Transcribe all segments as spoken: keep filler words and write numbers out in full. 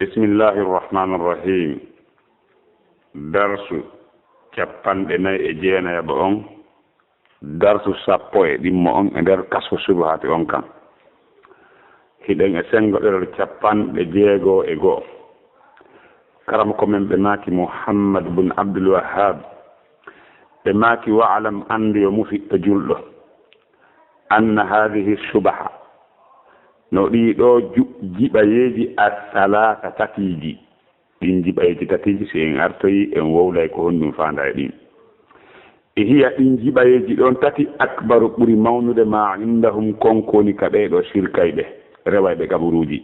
Bismillahi irrahmani irrahim. Darsu capanɗe nayi e jeenayaɓo on, darsu sappo e ɗimmo on e nder kasfu subahaati on kan. Hiɗen e senngo ɗerol capanɗe jeego e go'o. Karamoko men ɓe maaki Muhammad bun Abdul Wahhab. Ɓe maaki, "Wa'lam, anndu yo musiɗɗo julɗo, anna haadihi subaha, no ɗii ɗoo ju-, jiɓayeeji as-salaasa tatiiji." Ɗin jiɓayeeji tatiiji, si en artoyi, en wowlay ko honɗum faanda e ɗin. E hiya ɗin jiɓayeeji ɗon tati, akbaru, ɓuri mawnude, ma indahum, kon ko woni ka ɓee ɗoo sirkayɓe, rewayɓe kaburuuji.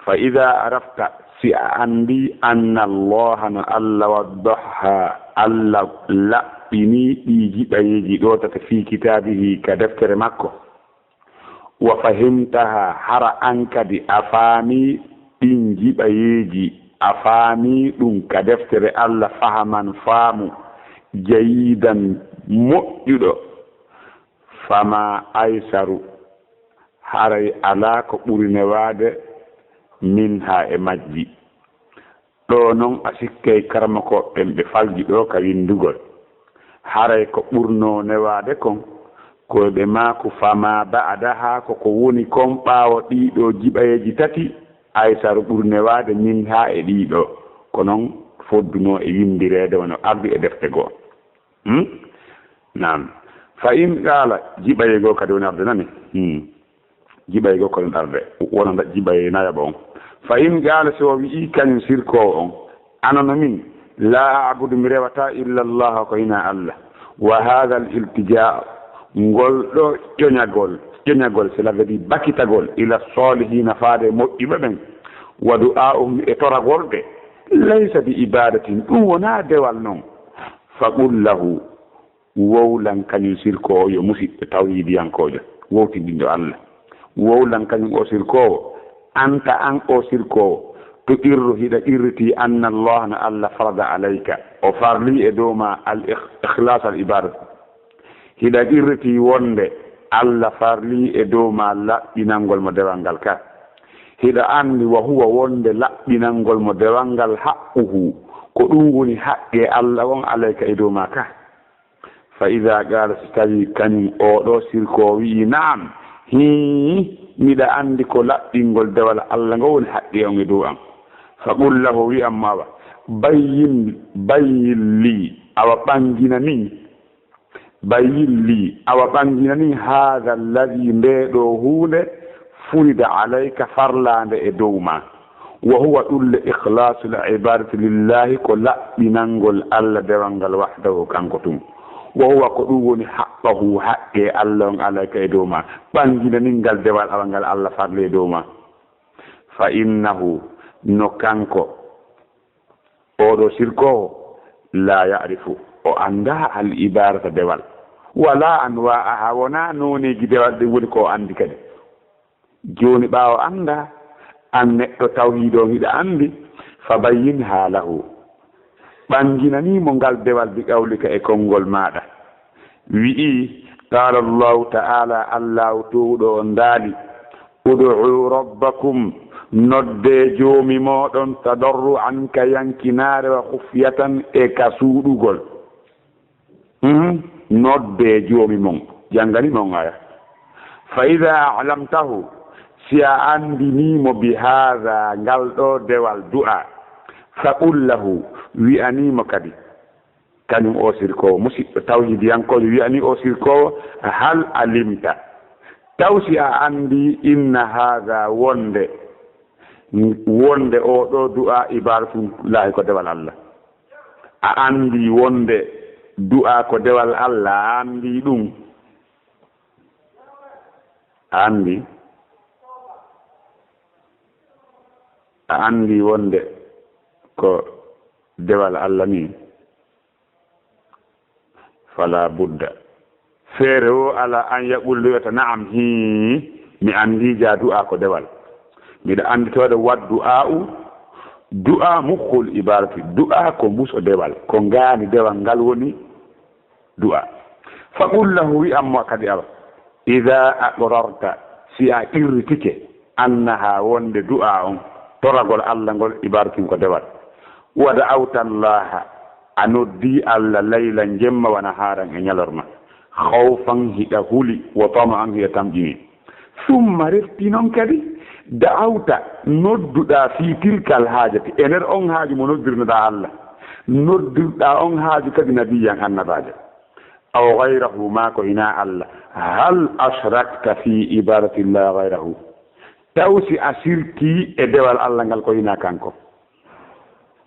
Fa ida arafta, si a anndi, anna Allaha, no Alla, waddaha, Alla laɓɓini ɗii jiɓayeeji ɗoo tati fii kitaabihi, ka deftere makko. Wa fahimtaha, hara an kadi a faami ɗin jiɓayeeji, a faami ɗum ka deftere Alla fahaman faamu, jayidan moƴƴuɗo, fama aysaru, haray alaa ko ɓuri newaade, minha, e majji. Ɗoo non a sikkay karamokooɓe ɓen ɓe falji ɗoo ka winndugol. Haray ko ɓurnoo newaade kon, ko ɓe maaku, fama ba'daha, ko ko woni kon ɓaawo ɗii ɗoo jiɓayeeji tati, aysaru, ɓuri newaade, minha, e ɗii ɗoo. Ko non foddunoo e winndireede wano ardi e defte goo. Hmm? Naam. Fa in qaala, jiɓayee goo kadi woni arde nani. Hmm. Jiɓayee goo ko ɗum arde, wonanda jiɓayee nayaɓo on. Fa in qaala, si o wi'i kañum sirkoowo on, "Ana no min, laa a'budu, mi rewataa, illa Allaha, ko hinaa Alla. Wa haadha al-iltijaa, ngol ɗoo ƴoñagol, ƴoñagol, cela veut dire bakitagol, ila solihiina, faade e moƴƴuɓe ɓen. Wa du'aa'uhum, e toragol ɓe, laysa bi ibaadatin, ɗum wonaa dewal non." Fa qul lahu, wowlan kañum sirkoowo yo musiɗɗo tawhiidiyankoojo, wowtindinɗo Alla. Wowlan kañum o sirkoowo, anta an o sirkoowo, tuqirru, hiɗa qirritii, anna Allaha, no Alla, farada alayka, o farlii e dow ma, al ikh-, ikhlaas al ibadat. Hiɗa qirritii wonde Alla farlii e dow ma laɓɓinangol mo dewal ngal ka. Hiɗa anndi, wa huwa, wonde laɓɓinangol mo dewal ngal, haqquhu, ko ɗum woni haqqe Alla on, alayka, e dow ma ka. Fa ida qaala, si tawii kañum oo ɗoo sirkoowo wi'i, "Naam, hii, miɗa anndi ko laɓɓingol dewal Alla ngo woni haqqe on e dow am." Fa qul lahu, wi'an mo, awa, bayyin, bayyin lii, awa, ɓanngina min, bayyin lii, awa, ɓanngina min, haadha alladhi, ndee ɗoo huunde, furida alayka, farlaande e dow ma. Wa huwa, ɗum le, ikhlaasul ibaadati lillaahi, ko laɓɓinangol Alla dewal ngal wahdahu, kanko tun. Wa huwa, ko ɗum woni haqqahu, haqqe Alla on, alayka, e dow ma. Ɓannginanin ngal dewal awa ngal Alla farli e dow ma. Fa innahu, no kanko, oo ɗoo sirkoowo, laa ya'rifu, o anndaa al ibaadata dewal. Wala anwa'aha, wonaa nooneeji dewal ɗin woni ko o anndi kadi. Jooni, ɓaawo anndaa, an neɗɗo tawhiido on hiɗa anndi, fa bayyinha lahu. Ɓannginanii mo ngal dewal bi qawlika e konngol maaɗa. Wi'i, qaala Allahu ta'ala, Allaahu toowuɗo on daali, ud'u rabbakum, noddee joomi mooɗon, tadarru'an, ka yankinaare, wa khufyatan, e ka suuɗugol. Mhm. Noddee joomi mon, janngani mon aya. Fa idaa a'lamtahu, si a anndinii mo bi haadha, ngal ɗoo dewal du'a, fa qul lahu, wi'anii mo kadi, kañum o sirkoowo, musiɗɗo tawhidiyankoojo, wi'anii o sirkoowo, hal alimta? Taw si a anndii, inna haadha, wonde, wonde oo ɗoo du'a ibadatun laahi, ko dewal Alla. A anndi wonde du'a ko dewal Alla, a anndi ɗum? A anndi? A anndi wonde ko dewal Alla ni? Fala budda. Feere wo ala an yaqul, wi'ata, "Na'am, hii, mi anndi ja du'a ko dewal." Miɗa anndi tawde wa du'a'u, du'a mukhul ibadati, du'a ko mbuso dewal, ko ngaani dewal ngal woni du'a. Fa qul lahu, wi'an mo kadi awa, "Idha aqrarta, si a qirritike, annaha, wonde du'a on, Toragol Allah ngol ibaratun ko dewal. Wa da'awta Allaha, a noddi Allah laylan jemma wa naharan e ñalorma. Khawfan hiɗa huli, wa tama'an hiɗa tamƴini. Summa refti non kadi, da'awta, nodduɗa fi tilkal haajati, e nder on haaju mo noddirnoɗa Allah. Noddirɗa on haaju kadi nabiyyan annabajo. Aw ghayrahu, maa ko hinaa Allah. Hal ashrakta fi ibadati Allah ghayrahu? Taw si a sirki e dewal Allah ngal ko hinaa kanko?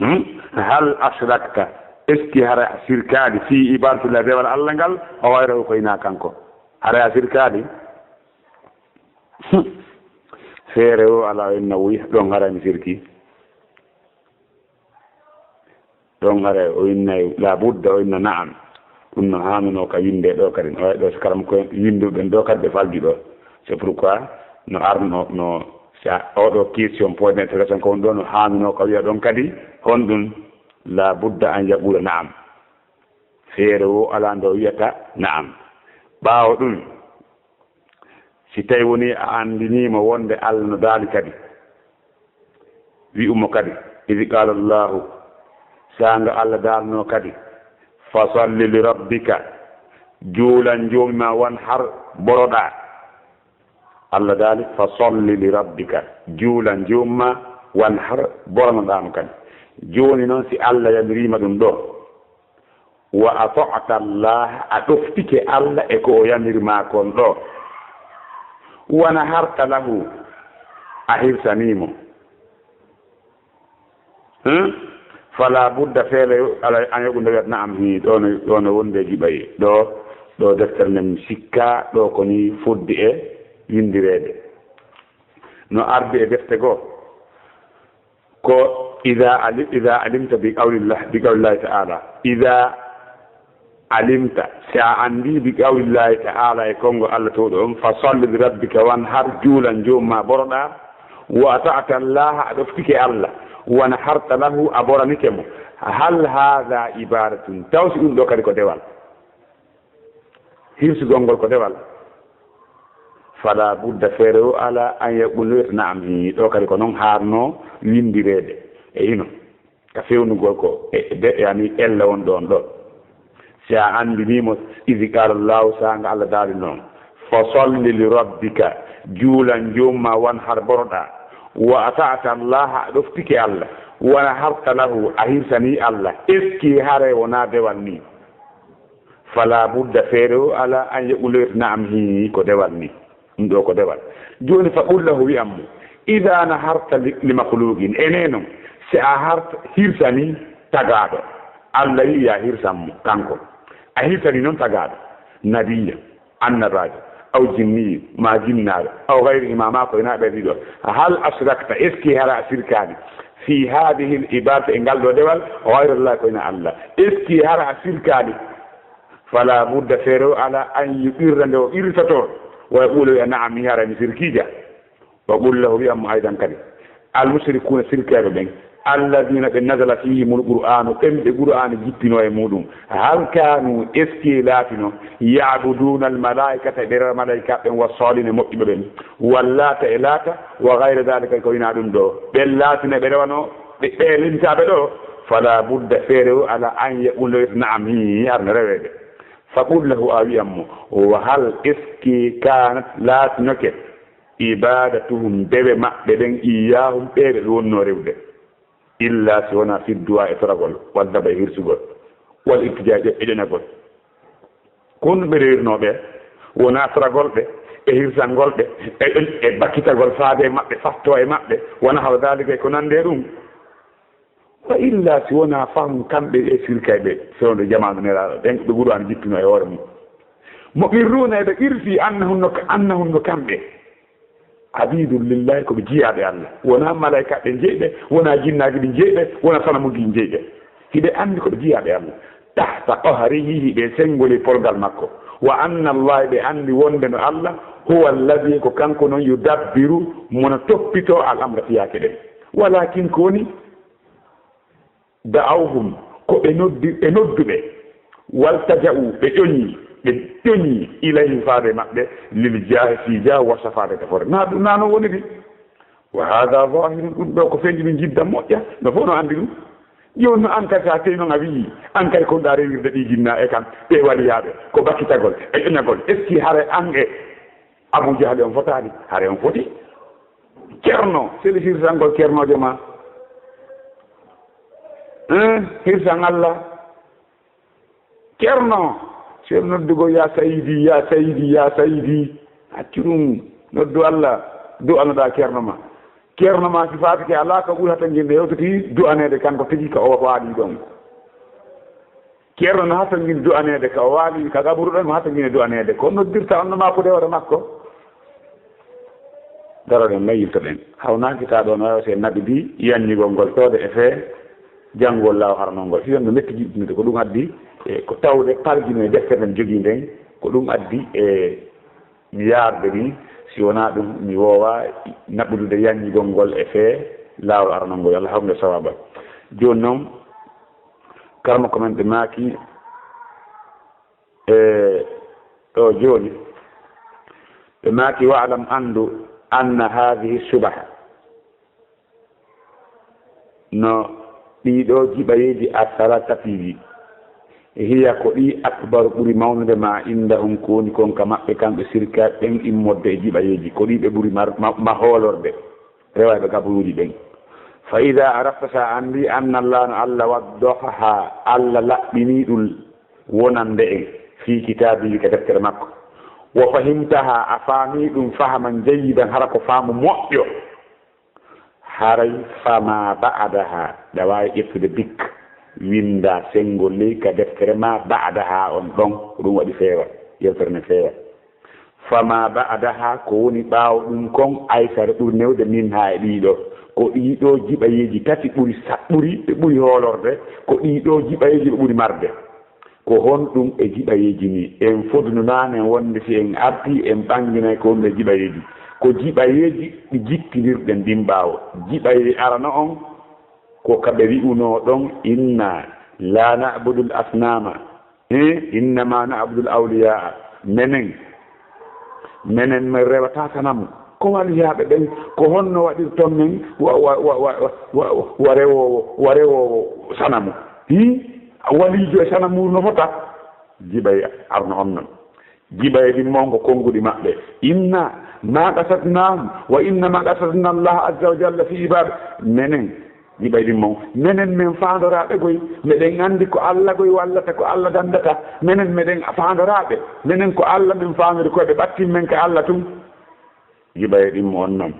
Hmm? Hal ashrakta, est-ce que hara a sirkaali fi ibadati Allah dewal Allah ngal, o ghayrahu ko hinaa kanko? Hara a sirkaali? Hmm. Feere o ala o inna wuy, ɗon hara mi sirki. Ɗon hara o innay la budda, o inna na'am. Ɗum no haanuno ka winde ɗo kadi, no wayi ɗo si karam ko winduɓe ɗo kadi ɓe falji ɗo. C'est pourquoi no arno, no, si a, oɗo question point d'interrogation ko woni ɗo, no haanuno ka wiya ɗon kadi, honɗum la budda an yaqula na'am. Feere wo ala ndo wiyata na'am. Ɓaawo ɗum, si tawi woni a anndiniimo wonde Allah no daali kadi, wi'u mo kadi, "Idh qaala Allahu," saanga Allah daalno kadi, "Fasalli li rabbika," juulan Joomi ma, "wanhar," boroɗaa. Allah daali, "Fasalli li rabbika," juulan Joomi ma, "wanhar," boronoɗaa mo kadi. Jooni noon, si Allah yamiriima ɗum ɗo, "Wa ata'ta Allah," a ɗoftike Allah e ko o yamiri ma kon ɗo. "Wa naharta lahu," a hirsanii mo. Hmm? "Fala budda," feere ala an yaqula, wiyat na'am, hi, ɗo no, ɗo no wonde jiɓay. Ɗo, ɗo deftere nden sikka, ɗo ko ni foddi e windireede. No ardi e defte goo. Ko, "Idha ali-, idha alimta bi qawlillah, bi qawlillahi ta'ala." "Idha alimta," si a anndi, "bi qawlillahi ta'ala," e konngol Allah Toowɗo on, "Fasalli li rabbika wanhar," juulan Joomi ma boroɗaa, "wa ata'ta Allah," a ɗoftike Allah, "wa naharta lahu," a boranike mo. "Hal hadha ibadatun," taw si ɗum ɗo kadi ko dewal? Hirsugol ngol ko dewal. "Fala budda," feere o ala, "an yaqula," wiyata, "Na'am," hii, ɗo kadi ko noon haarno winndireede e hino. Ka fewnugol ko e, de, yani, ella won ɗoon ɗo. Si a anndinii mo, "Idh qaala Allahu," saanga Allah daali noon, "Fasalli li rabbika," juulan Joomi ma, "wanhar," boroɗaa, "wa ata'ta Allah," a ɗoftike Allah, "wa naharta lahu," a hirsanii Allah, est-ce que haray wonaa dewal nii? "Fala budda," feere o ala, "an yaqula," "Na'am," hii, ko dewal nii. Ɗum ɗo ko dewal. Jooni, "Fa qul lahu," wi'an mo, "Idha naharta li, li makhluqin," ene noon, si a hart-, hirsanii tagaaɗo, Allah wi'i ya hirsan mo, kanko. A hirsanii noon tagaaɗo, nabiyya, annabaajo, aw jinniyu, ma jinnaaɗo, aw ghayrihima, ma ko ina ɓe ɗiɗo. "Hal ashrakta," est-ce que hara a sirkaani, "fi hadhihi al-ibadati," e ngal ɗo dewal, "ghayra Allah," ko ina Allah? Est-ce que hara a sirkaani? "Fala budda," feere o ala, "an yuqirra," nde o qirritotoo, "wa yaqula," wi'a, "Na'am, mi hara mi sirkiija." "Wa qul lahu," wi'an mo aydan kadi, "al mushrikuuna," sirkeeɓe ɓen, "alladhina," ɓe, "nazala fihimul qur'aanu," ɓen ɓe qur'aana jippinoo e muɗum, "hal kaanu," est-ce que laatino, "ya'buduuna al malaa'ikata," ɓe rewa malaa'ikaaɓe ɓen, "wa saalihiina," moƴƴuɓe ɓen, "wa laata e laata, wa ghayra dhalika," ko ina ɗum ɗo, ɓen laatino ɓe rewanoo ɓe, ɓe lintaaɓe ɗo? "Fala budda," feere o ala, "an yaqula," "Na'am," hii, arno reweede. "Fa qul lahu," a wi'an mo, "Wa hal," est-ce que, "kaanat," laatinoke, "ibadatuhum," dewe maɓɓe ɗen, "iyyahum," ɓe ɓe wonnoo rewde, "illa," si wonaa, "fi du'a," e toragol, "wal daba," e hirsugol, "wal iltija," e ƴoñagol. Ko honɗum ɓe rewirnoo ɓe? Wonaa toragol ɓe, e hirsangol ɓe, e, e, e bakkitagol faade e maɓɓe, fattoo e maɓɓe, "wa nahwa dhalika," e ko nanndi e ɗum. "Wa illa," si wonaa fahmu kamɓe e sirkayɓe, fewndo jamaanu Nelaaɗo, ɓen ko ɓe qur'aana jippinoo e hoore mum. "Muqirruuna," eɓe qirri, "annahum," no, "annahum," no kamɓe, "abidun lillahi," ko ɓe jiyaaɓe Allah. Wonaa malaa'ikaaɓe jeyi ɓe, wonaa jinnaaji ɗi jeyi ɓe, wonaa sanamuuji ɗi jeyi ɓe. Hiɓe anndi ko ɓe jiyaaɓe Allah. "Tahta qahrihi," hiɓe senngoli polgal makko. "Wa anna Allah," ɓe anndi wonde no Allah, "huwa alladhi," ko kanko noon, "yudabbiru," mo no toppitoo, "al amra," fiyaake ɗen. "Walakin," ko woni, "da'awhum," ko ɓe noddi, ɓe noddu ɓe, "waltaja'u," ɓe ƴoñi, ɓe ƴoñi, "ilayhim," faade maɓɓe, "lil jaahi," fii jaahu, "wa shafaa'ati," e tafoore. Naa ɗum, naa noon woniri. Wa hada zahirun, ɗum ɗo ko feeñi, ɗum jidda moƴƴa, no fof no anndi ɗum. Jooni no an kadi, so a tawii noon a wiyii, an kadi kon ɗa rewirde ɗi jinna e kan, ɓe waliyaaɓe, ko bakkitagol, e ƴoñagol, est-ce que hare an e Abu Jahli on fotaani? Hare on foti. Ceerno, seli hirsangol ceernoojo ma. Hein, hirsan Allah. Ceerno, ceerno noddugol, "Ya Sayidi, ya Sayidi, ya Sayidi." Accu ɗum, noddu Allah, du'anoɗaa ceerno ma. Ceerno ma si faatike alaa ko ɓuri hatanginde hewtiti du'aneede kanko tigi ka o waali ɗon. Ceerno no hatangini du'aneede ka o waali ka qaburu ɗon, mo hatangini du'aneede. Ko noddirta on no maakude hoore makko. Daroɗen, mayyiltoɗen. Hawnaaki taa ɗoon, o se naɓidi yanñigol ngol toode e fee janngol laaw haranol ngol. Hiɗen no metti jiɗɗinde ko ɗum addi, e ko tawde paljino e deftere nden jogii nden, ko ɗum addi e mi yaarde ni, si wonaa ɗum, mi woowaa naɓudude yanñigol ngol e fee laawol aranol ngol. Yo Allah hokku nde sawaaba. Jooni noon, karamoko men ɓe maaki, e ɗo jooni, ɓe maaki, "Wa'lam, anndu, anna haadihi subaha." No ɗii ɗoo jiɓayeeji assalatati ɗi, hiya ko ɗi akbaru ɓuri mawnude ma indahum ko woni kon ka maɓɓe kamɓe sirkaaɓe ɓen immorde e jiɓayeeji, ko ɗi ɓe ɓuri mar-, ma, ma hoolorde, rewayɓe kaburuuji ɓen. Fa ida arafta, sa anndi, anna Allah, no Allah waddahaha, Allah laɓɓinii ɗum wonande en, fii kitaabihi, ka deftere makko. Wa fahimtaha, a faamii ɗum fahaman jayyidan, hara ko faamu moƴƴo. Haray fama ba'daha, ɗa waawi ƴettude bik, winnda senngo ley ka deftere ma, ba'daha on ɗon, ko ɗum waɗi feewa, yewtere nden feewa. Fama ba'daha, ko woni ɓaawo ɗum kon, aysara ɓuri newde, minha e ɗii ɗoo. Ko ɗii ɗoo jiɓayeeji tati ɓuri saɗɗude, ɓe ɓuri hoolorde, ko ɗii ɗoo jiɓayeeji ɓe ɓuri marde. Ko honɗum e jiɓayeeji ni? En fodno naane wonde si en artii, en ɓannginay ko honɗum e jiɓayeeji. Ko jiɓayeeji ɗi jittinirɗen ɗin ɓaawo. Jiɓayee arano on, ko ka ɓe wi'unoo ɗon, "Inna la na'budul asnama, eh, innama na'budul awliyaa." Menen, menen men rewataa sanamu. Ko waliyaaɓe ɓen, ko honno waɗirton men wa, wa, wa rewoowo, wa rewoowo sanamu? Hi? Waliijo e sanamuuru no fota? Jiɓay arno on non. Jiɓay ɗin mon ko konnguɗi maɓɓe. Inna ma qasadnahum wa innama qasadna Allah azza wa jalla fi ibad. Menen, jiɓay ɗin mon. Menen men faandoraaɓe koy. Meɗen anndi ko Allah koy wallata, ko Allah danndata. Menen meɗen faandoraaɓe. Menen ko Allah men faandori koy, ɓe ɓattin men ka Allah tun. Jiɓay ɗin mo on non.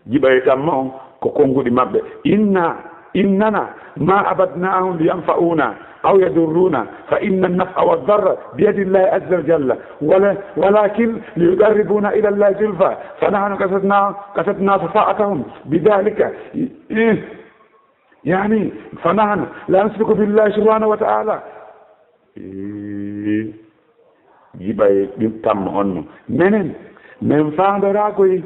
Jiɓay tamma on ko konnguɗi maɓɓe. Inna, innana ma abadnahum liyanfa'una aw yadurruna, fa inna an-naf'a wad-darra biyadillahi azza wa jalla. Wala, walakin liyuqarribuna ila Allahi zulfa, fa nahnu qasadna, qasadna shafa'atahum bidhalika. Eh, yani, fa nahnu la nushriku billahi subhanahu wa ta'ala. Ee, jiɓay ɗin tamma on no. Menen, men faandoraa koy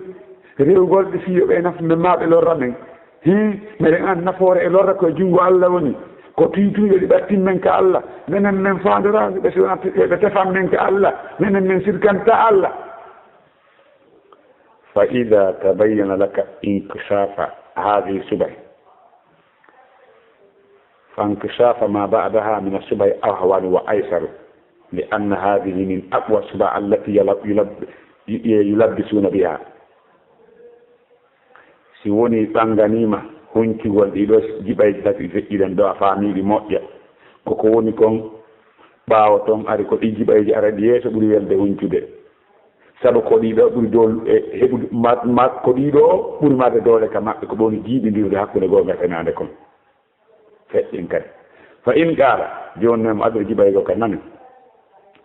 rewugol ɓe fii yo ɓe nafa men maa ɓe lorra men. Hii, meɗen anndi nafoore e lorra ko e junngo Allah woni. Ko tuytuyɗe ɗi ɓattin men ka Allah. Menen men faandoraa ɓe si wonaa ɓe, ɓe tefan men ka Allah. Menen men sirkantaa Allah. Fa ida tabayyana laka inkishafa hadhihi subah, فانكشاف ما بعدها من الشبه أهون وأيسر، لأن هذه من أقوى الشبه التي يلب-، يلب-، يلبسون بها. Si woni ɓannganiima huncugol ɗii ɗoo jiɓayji tati feƴƴiɗen ɗoo, a faamii ɗi moƴƴa. Ko ko woni kon ɓaawo ton ari ko ɗii jiɓayji arani yeeso ɓuri welde huncude. Sabu ko ɗii ɗoo ɓuri dool-, e heɓude ma-, ma-, ko ɗii ɗoo ɓuri marde doole ka maɓɓe, ko ɓe woni jiiɓindirde hakkunde goonga e fenaande kon. Feƴƴen kadi. Fa in qaala, jooni noon mo adori jiɓaygo ka nani.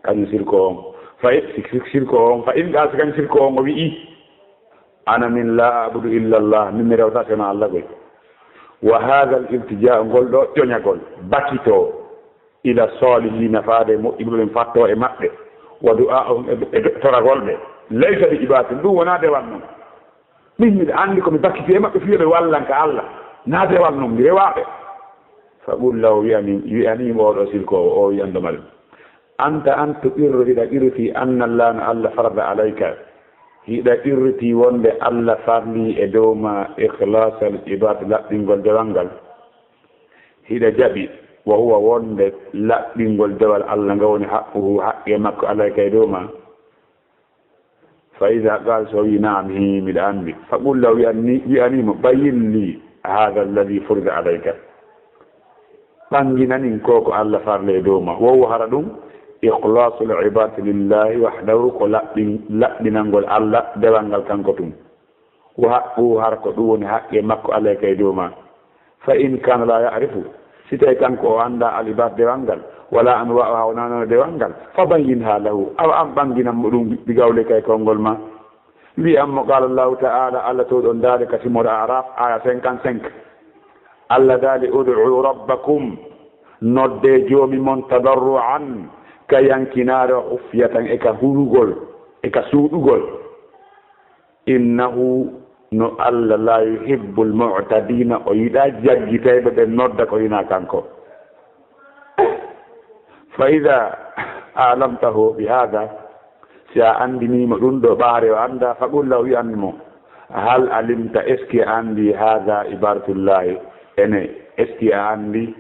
Kañum sirko on. Fa in, si, si, sirko on, fa in qaala, si kañum sirko on o wi'i, "Ana min la a'budu illa Allah, min mi rewta sona Allah goy." Wa hadha al-iltija'u, ngol ɗo ƴoñagol, bakito, ila salihina, faade e moƴƴuɓe ɓen, fatto e maɓɓe. Wa du'a'uhum, e, e toragol ɓe. Laysa bi ibatin, ɗum wonaa dewal non. Min miɗa anndi ko mi bakkiti e maɓɓe fii yo ɓe wallan ka Allah. Naa dewal non, mi rewaa ɓe. Fa qul lahu, wi'ani, wi'ani mo oɗo sirkoowo, o wi'an ɗo mari. Anta an tuqirru, hiɗa qirri fii anna Allah, no Allah farada alayka. Hiɗa qirritii wonde Alla farlii e dow maa ikhlaasal ibaad, laɓɓingol dewal ngal? Hiɗa jaɓi, wa huwa, wonde laɓɓingol dewal Alla ngal woni haqquhu, haqqee makko alayka e dow maa? Fa idaa qaal, so o wii naam, hii, miɗa anndi. Fa qul lahu, wi'ani, wi'anii mo, bayyin lii haadha alladhii furida alayka. Ɓannginanin ko ko Alla farli e dow maa. Wa huwa, hara ɗum, ikhlaasul ibaadati lillaahi wahdahu, ko laɓɓin-, laɓɓinangol Alla dewal ngal kanko tun. Wa haqquhu, hara ko ɗum woni haqqee makko alayka e dow maa. Fa in kaana laa ya'rifu, si tawi kanko o anndaa al ibaad dewal ngal, wala anwaa'uhaa, wonaa noone dewal ngal, fa bayyinhaa lahu, awa an ɓannginan mo ɗum bi qawlika e konngol maa. Wi'an mo, qaala Allaahu ta'aalaa, Alla toowɗo on daali ka Suuratul A'raaf, aaya cinquante-cinq. Alla daali, ud'uu rabbakum, noddee Joomi mon, tadarru'an, ka yankinaare, wa khufyatan, e ka hulugol, e ka suuɗugol. Innahu, no Alla, laa yuhibbul mu'tadiina, o yiɗaa jaggitayɓe ɓe nodda ko hinaa kanko. Fa idaa a'lamtahu bi haadha, si a anndinii mo ɗum ɗo ɓaare o anndaa, fa qul lahu, wi'an mo, hal alimta, est-ce que a anndi, haadha ibaadatullaahi, ene, est-ce que a anndi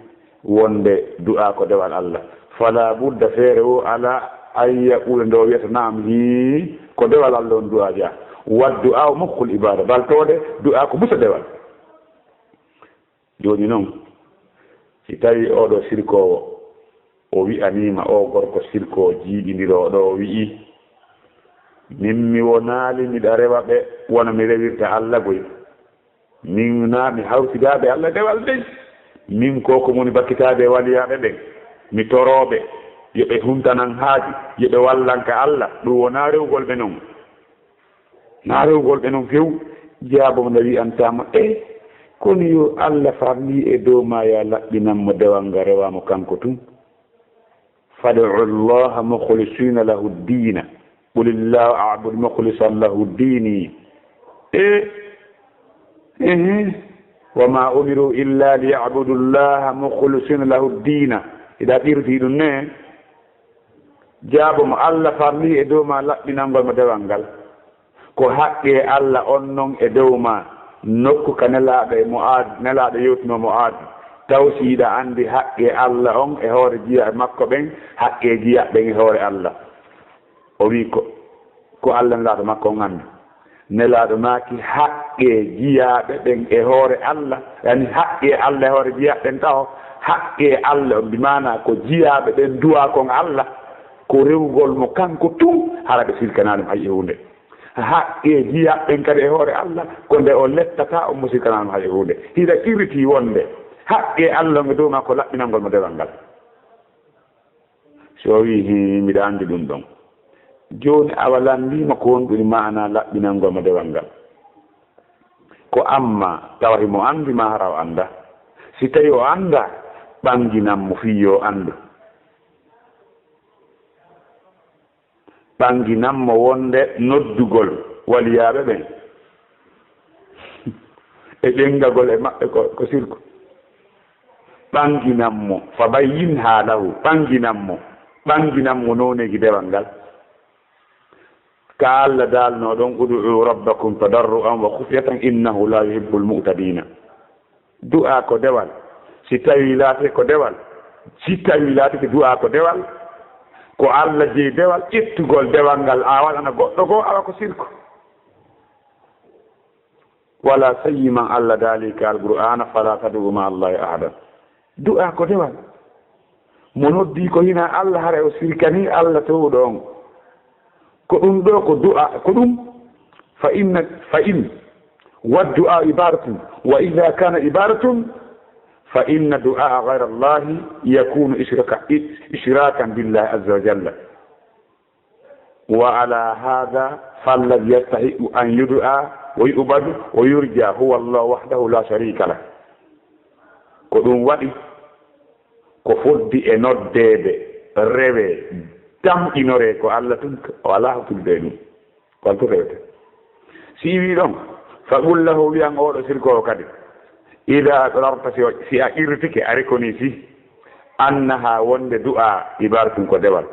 wonde du'aa ko dewal Alla? Falaa budda, feere woo alaa, an yaquula, nde o wi'ata, naam, hii, ko dewal Alla on du'aa jaa. Wa du'aa'u mukhul ibaada, bal tawde du'aa ko busa dewal. Jooni non, si tawii oo ɗoo sirkoowo, o wi'anii ma, oo gorko sirkoowo jiiɓindirooɗo, o wi'i, min mi wonaali miɗa rewa ɓe wano mi rewirta Alla goy. Min naa mi hawtidaa ɓe Alla dewal dey. Min ko ko woni bakkitaade e waliyaaɓe ɓen. Mi toroo ɓe, yo ɓe huntanan haaju, yo ɓe wallan ka Alla. Ɗum wonaa rewgol ɓe non. Naa rewgol ɓe non few. Jaabo mo nde wi'antaa mo, e, kono yo Alla farlii e dow maa, yo a laɓɓinan mo dewal ngal, rewaa mo kanko tun. Fad'u Llaaha mukhlisiina lahu ddiina. Qul illaaha a'budu mukhlisan lahu ddiini. E, ehe. Wa maa umiru illaa liya'budu Llaaha mukhlisiina lahu ddiina. Hiɗa qirritii ɗum ne? Jaabo mo, Alla farlii e dow maa laɓɓinangol mo dewal ngal. Ko haqqee Alla on non e dow maa, nokku ka nelaaɗo e Mu'aad, nelaaɗo yewtunoo Mu'aad, taw si hiɗa anndi haqqee Alla on e hoore jiyaaɓe makko ɓen, haqqee jiyaaɓe ɓen e hoore Alla. O wi'i ko, ko Alla nelaaɗo makko on anndi. Nelaaɗo maaki haqqee jiyaaɓe ɓen e hoore Alla, yani haqqee Alla e hoore jiyaaɓe ɓen taho, haqqee Alla on bi maanaa ko jiyaaɓe ɓen du'aa kon Alla, ko rewugol mo kanko tun, hara ɓe sirkanaa ɗum hay e huunde. Haqqee jiyaaɓe ɓen kadi e hoore Alla, ko nde o lettataa on mo sirkanaa ɗum hay e huunde. Hiɗa qirritii wonde haqqee Alla on e dow maa ko laɓɓinangol mo dewal ngal. Si o wi'i, hii, miɗa anndi ɗum ɗon. Jooni awa lanndiima ko honɗum woni maanaa laɓɓinangol mo dewal ngal. Ko amma tawa himo anndi maa hara o anndaa. Si tawi o anndaa, ɓannginan mo fii yo anndu. Ɓannginan mo wonde noddugol waliyaaɓe ɓen e ɓenngagol e maɓɓe ko, ko sirku. Ɓannginan mo, fa bayyinhaa lahu, ɓannginan mo, ɓannginan mo nooneeji dewal ngal. Ka Alla daalnoo ɗon, ud'uu rabbakum tadarru'an wa khufyatan innahu laa yuhibbul mu'tadiina. Du'aa ko dewal. Si tawii laatike ko dewal, si tawii laatike du'aa ko dewal, ko Alla jeyi dewal, ƴettugol dewal ngal, a waɗana goɗɗo goo, awa ko sirku. Wala sayyi man Alla daali ka Alqur'aana, "Falaa tad'uu ma'a Llaahi ahadan." Du'aa ko dewal. Mo noddii ko hinaa Alla, hara o sirkanii Alla toowɗo on. Ko ɗum ɗoo ko du'aa, ko ɗum. Fa inna, fa in, wa du'aa ibadatun, wa idha kana ibadatun, fa inna du'aa ghayra Allahi yakunu ishraka-, ishrakan billahi azza wa jalla. Wa ala hadha falladhi yastahiqu an yud'a wa yu'badu wa yurja huwa Allah wahdahu la sharika lah. Ko ɗum waɗi ko foddi e noddeede, rewee, tamƴinoree ko Allah tun, o alaa hakkunde e ɗum. Ko Allah tun rewete. Si iwii ɗon, fa qul lahu, wiyan oɗo sirkoowo kadi, ida aqrarta, si o, si a qirritike, a reconnaissii, annaha, wonde du'a, ibaratun ko dewal.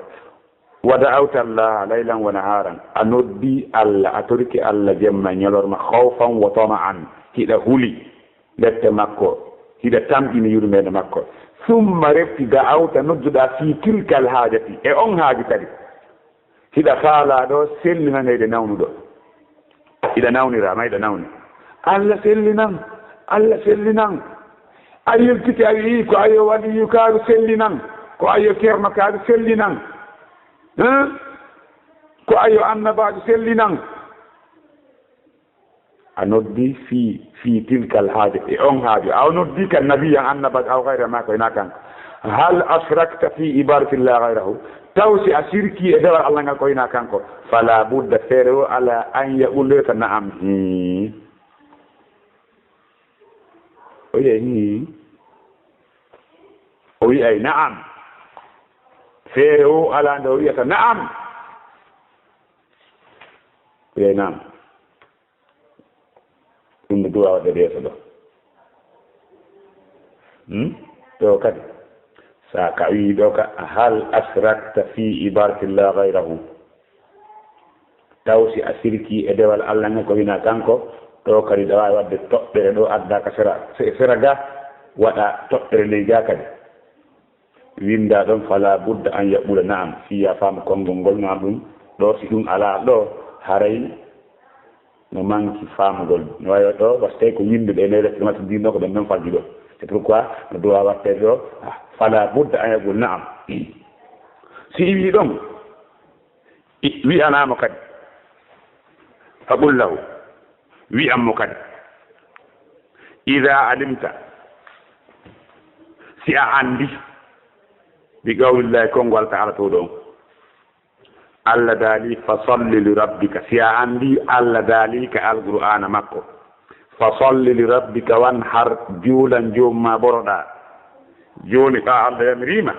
ودعوت الله ليلا ونهارا, a noddi Allah, a torike Allah jemma e ñalorma, خوفا وطمعا, hiɗa huli lepte makko, hiɗa tamƴini yurmeende makko. ثم, refti, دعوت, nodduɗaa, في تلك الحاجة, e on haaju kadi. Hiɗa faalaa ɗo, sellinaneyde nawnuɗo. Hiɗa nawnira, ma hiɗa nawni. Allah sellinan, Allah sellinan. A yiltike, a wi'i, ko ayo waliyukaaru sellinan, ko ayo ceernokaaru sellinan. Hein? Ko ayo annabaajo sellinan. A noddi في, في تلك الحاجة, e on haaju. A noddi kan نبيا, annabaajo, أو غيره, ma ko hinaa kanko. هل أشركت في عبادة الله غيره؟ Taw si a sirki e dewal Allah ngal ko hinaa kanko. فلا بد, feere woo alaa, أن يقول, wi'ata, نعم, hii. O wi'ay hii. O wi'ay نعم. Feere woo alaa nde o wi'ata نعم. O wi'ay نعم. Ɗum no duwaa waɗde yeeso ɗo. Hmm? Ɗo kadi, so a ka wii ɗo ka, هل أشركت في عبادة الله غيره? Taw si a sirki e dewal Allah ngal ko hinaa kanko, ɗo kadi ɗa waawi waɗde toɓɓere ɗo adda ka sera, se-, sera ga, waɗa toɓɓere ley ga kadi. Winnda ɗon, فلا بد أن يقول نعم, fii a faama konngol ngol, نعم ɗum, ɗo si ɗum alaa ɗo, haray no manki faamugol. No wayi ɗo, was tawi ko winndude e nder defte mata ndin ɗo, ko ɓen ɗon faggi ɗo. C'est pourquoi no duwaa waɗteede ɗo, ah, فلا بد أن يقول نعم. Si iwii ɗon, I-, wi'anaa mo kadi, فقل له, wi'an mo kadi, إذا علمت, si a anndi, بقول الله, konngol Alla Ta'ala towɗo on, Alla daali, فصل لربك, si a anndi Alla daali ka Alqur'aana makko, فصل لربك وانحر, juulan Joomi maa boroɗaa. Jooni ɓaa Alla yamiriima,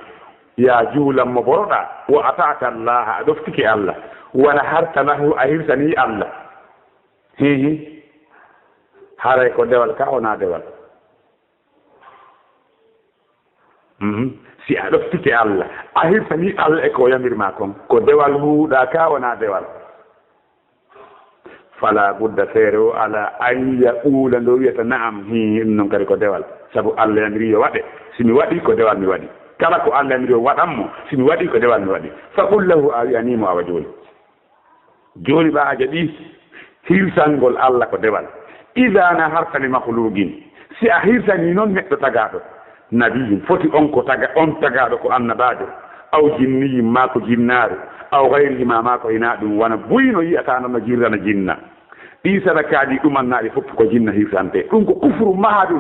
yaa juulan mo boroɗaa, وأطعت الله, a ɗoftike Alla, ونحرت له, a hirsanii Alla. Hihi. Haray ko dewal ka wonaa dewal. Mhm. Si a ɗoftike Alla, a hirsanii Alla e ko o yamirimaa kon, ko dewal huuɗaa ka wonaa dewal. فلا بد, feere woo alaa, أن يقول, nde o wi'ata, نعم, hii, ɗum non kadi ko dewal. Sabu Alla yamirii yo waɗe. Si mi waɗii, ko dewal mi waɗi. Kala ko Alla yamirii o waɗan mo, si mi waɗii, ko dewal mi waɗi. فقل له, a wi'anii mo awa jooni. Jooni ɓaa a jaɓii hirsangol Alla ko dewal. إذا نحرت لمخلوق, si a hirsanii non neɗɗo tagaaɗo, نبي, foti on ko taga-, on tagaaɗo ko annabaajo, أو جني, maa ko jinnaaru, أو غيرهما, maa ko hinaa ɗum, wano buy no yi'ataa non no hirsa jinna. Ɗii sadakaaji ɗumannaaɗi fof ko jinna hirsantee. Ɗum ko كفر محض.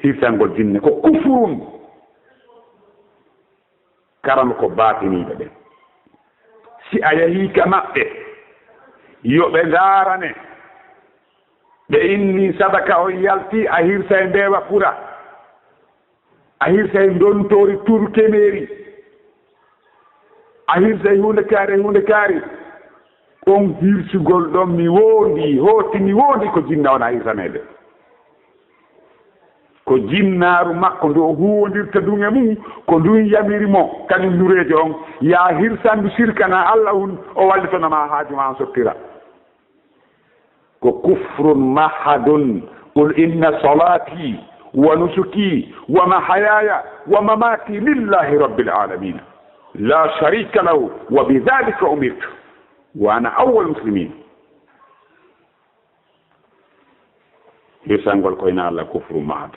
Hirsangol jinne ko كفر. Karamoko baatiniiɓe ɓen. Si a yahii ka maɓɓe, yo ɓe ndaarane. Ɓe inni sadaka on yalti, a hirsay mbeewa kura, a hirsay ndontoori turkemeeri, a hirsay huunde kaari, huunde kaari. On hirsugol ɗon mi woondii, hooti mi woondii ko jinna on a hirsaneede. Ko jinnaaru makko ndu o huwondirta ɗum e mum, ko ndun yamiri mo, kañum nureejo on, yaa hirsandu sirkana Alla un, o wallitana ma haaju ma on sottira. Ko كفر محض. قل إن صلاتي ونسكي ومحياي ومماتي لله رب العالمين لا شريك له وبذلك أمرت وأنا أول المسلمين. Hirsangol ko ina Alla كفر محض.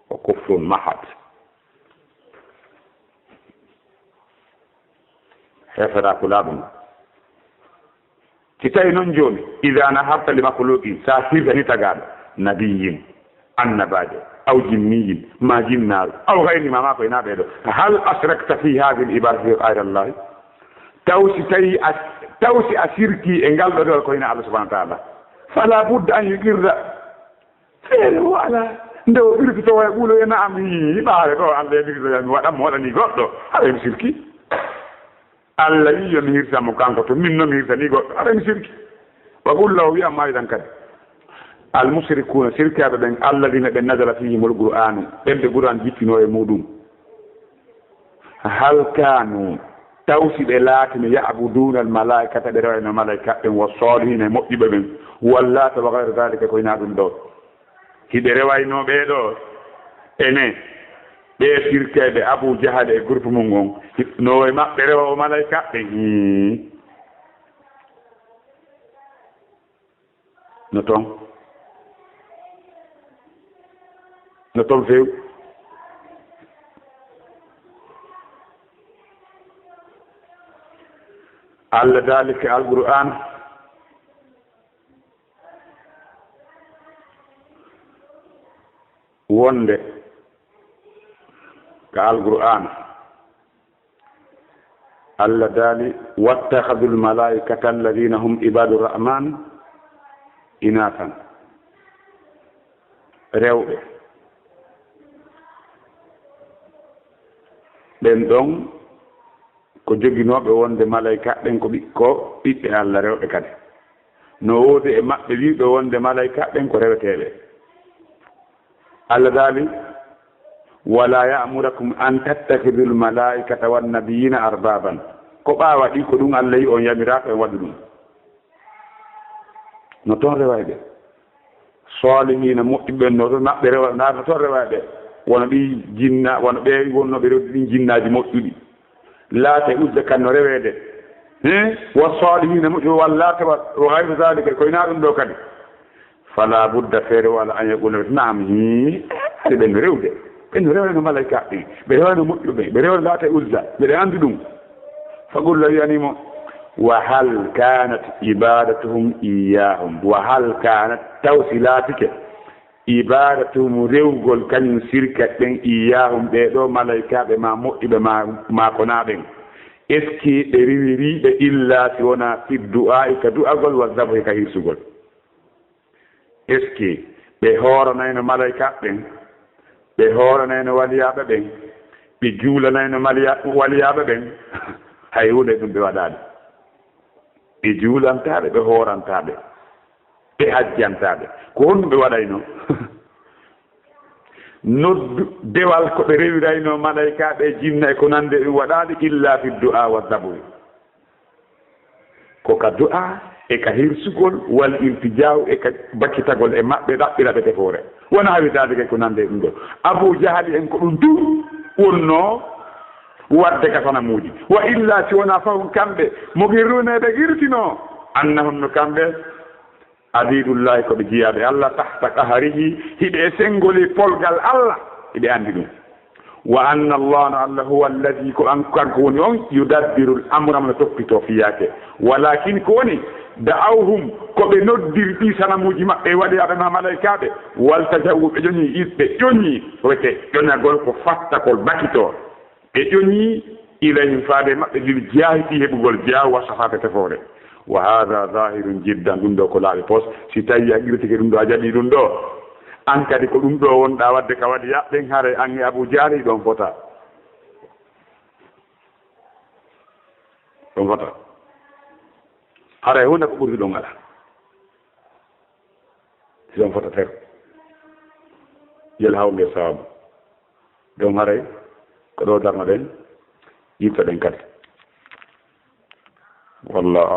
Ko كفر محض. Heeferaaku laaɓu ngu. Si tawi non jooni, إذا نحرت لمخلوق, sa hirsani tagaaɗo, نبي, annabaajo, أو جني, maa jinnaaru, أو غيرهما, maa ko ina ɓee ɗoo, هل أشركت في هذه العبادة غير الله؟ Taw si tawi a, taw si a sirki e ngal ɗoo dewal ko ina Allah subhanahu wa ta'ala. فلا بد أن يقر. Feere o alaa. Nde o ɓirtotoo e ɓulo e نعم, hii, ɓaare ɗoo Allah e ɓirtotoo mi waɗan mo waɗani goɗɗo. Haray mi sirki. Allah wi'i yo mi hirsan mo kanko, to min non mi hirsanii goɗɗo. Haray mi sirki. وقل له, wi'an mo aydan kadi. المشركون, sirkaaɓe ɓen, الذين ɓe نزل فيهم القرآن, ɓen ɓe Qur'aan jippinoo e muɗum. Hal kanu, taw si ɓe laatino, ya'buduna al malaikata, ɓe rewayno malaika ɓen, wa salihina, e moƴƴuɓe ɓen, wallata wa gayra dalika, ko hinaa ɗum ɗo. Hiɓe rewayno ɓee ɗo, ene, ɓee sirkeeɓe Abu Jahal e groupe mum on, no e maɓɓe rewa o malaika ɓen? Hii. No toon. No toon few. Allah daali ka Alqur'aan wonde, ka Alqur'aan, Allah daali, "Wattakhadhu al-malaikata alladhina hum ibadu rahman inathan." Rewɓe ɓen ɗon ko joginooɓe wonde malaika ɓen ko ɓi-, ko ɓiɓɓe Allah rewɓe kadi. No woodi e maɓɓe wi'uɓe wonde malaika ɓen ko reweteeɓe. Allah daali, "Wala ya'murakum an tattakhidhul malaikata wan nabiyina arbaban." Ko ɓaawa ɗi, ko ɗum Allah yi on yamiraaka en waɗu ɗum. No toon rewayɓe. Salihina moƴƴuɓe no toon maɓɓe rewa, na no toon rewayɓe. Wano ɗi jinna, wano ɓe wonnooɓe rewde ɗin jinnaaji moƴƴuɗi. Laata e Uzza kan no reweede. He? Wa salihina moƴƴo, wa Laata wa, wa ghayru dhalika, ko ina ɗum ɗo kadi. Fala budda, feere wala, an yaqula, naam, hii, hari ɓen no rewde. Ɓen no rewayno malaika ɓen. Ɓe rewayno moƴƴo ɓen. Ɓe rewayno Laata e Uzza. Ɓeɗen anndi ɗum. Faqul, law yani mo, wa hal kanat ibadatuhum iyahum. Wa hal kanat, taw si laatike, ibadatuhum, rewgol kañum sirka ɓen, iyahum, ɓee ɗo malaikaaɓe ma moƴƴuɓe ma, ma ko na ɓen. Est-ce que ɓe rewiri ɓe illa si wona fi du'a'i, ka du'agol, wa dhabhi, ka hirsugol? Est-ce que ɓe hooranayno malaikaaɓe ɓen? Ɓe hooranayno waliyaaɓe ɓen? Ɓe juulanayno maliya-, waliyaaɓe ɓen? Hay huunde ɗum ɓe waɗaali. Ɓe juulantaaɓe, ɓe hoorantaa ɓe. Ɓe hajjantaaɓe. Ko honɗum ɓe waɗayno? Noddu, dewal ko ɓe rewirayno malaikaaɓe, jinna e ko nande e ɗum waɗaali, illa fi du'a wa dhabhi. Ko ka du'a e ka hirsugol, wal iltija'u e ka bakkitagol e maɓɓe, ɗaɓɓira ɓe tefoore. Wa nahwi dhalika, ko nande e ɗum ɗo. Abu Jahali en ko ɗum du wonno wadde ka sanamuuji. Wa illa, si wona fahum kamɓe, mo girrune ɓe girtino, annahum no kamɓe, abidullahi, ko ɓe jiyaaɓe Allah, tahta qahrihi, hiɓe e senngoli polgal Allah, hiɓe anndi ɗum. Wa anna Allah, no Allah, huwa alladhi, ko an, kanko woni on, yudabbiru al amra, mo toppito fiyaake. Walakin, ko woni, da'awhum, ko ɓe noddirɗi sanamuuji maɓɓe, waliyaaɓe ma malaikaaɓe, waltaja'u, ɓe ƴoñi, ɓe ƴoñi, wete ƴoñagol ko fattagol bakito. Ɓe ƴoñi ilayhim, faade maɓɓe, lil jaahi, fii heɓugol jaahu, wa safaaka, tefoore. Wa haadha zaahirun jiddan, ɗum ɗo ko laaɓi pos. Si tawi a qirtike ɗum ɗo, a jaɓi ɗum ɗo, an kadi ko ɗum ɗo wonɗa waɗde ka waliya ɓen, haray an e Abu Jahli ɗon fota. Ɗon fota. Haray hunde ko ɓurti ɗon alaa. Si on fota ter. Yel hawnde sababu. Ɗon haray ko ɗo darnoɗen, yittoɗen kadi. Wallahu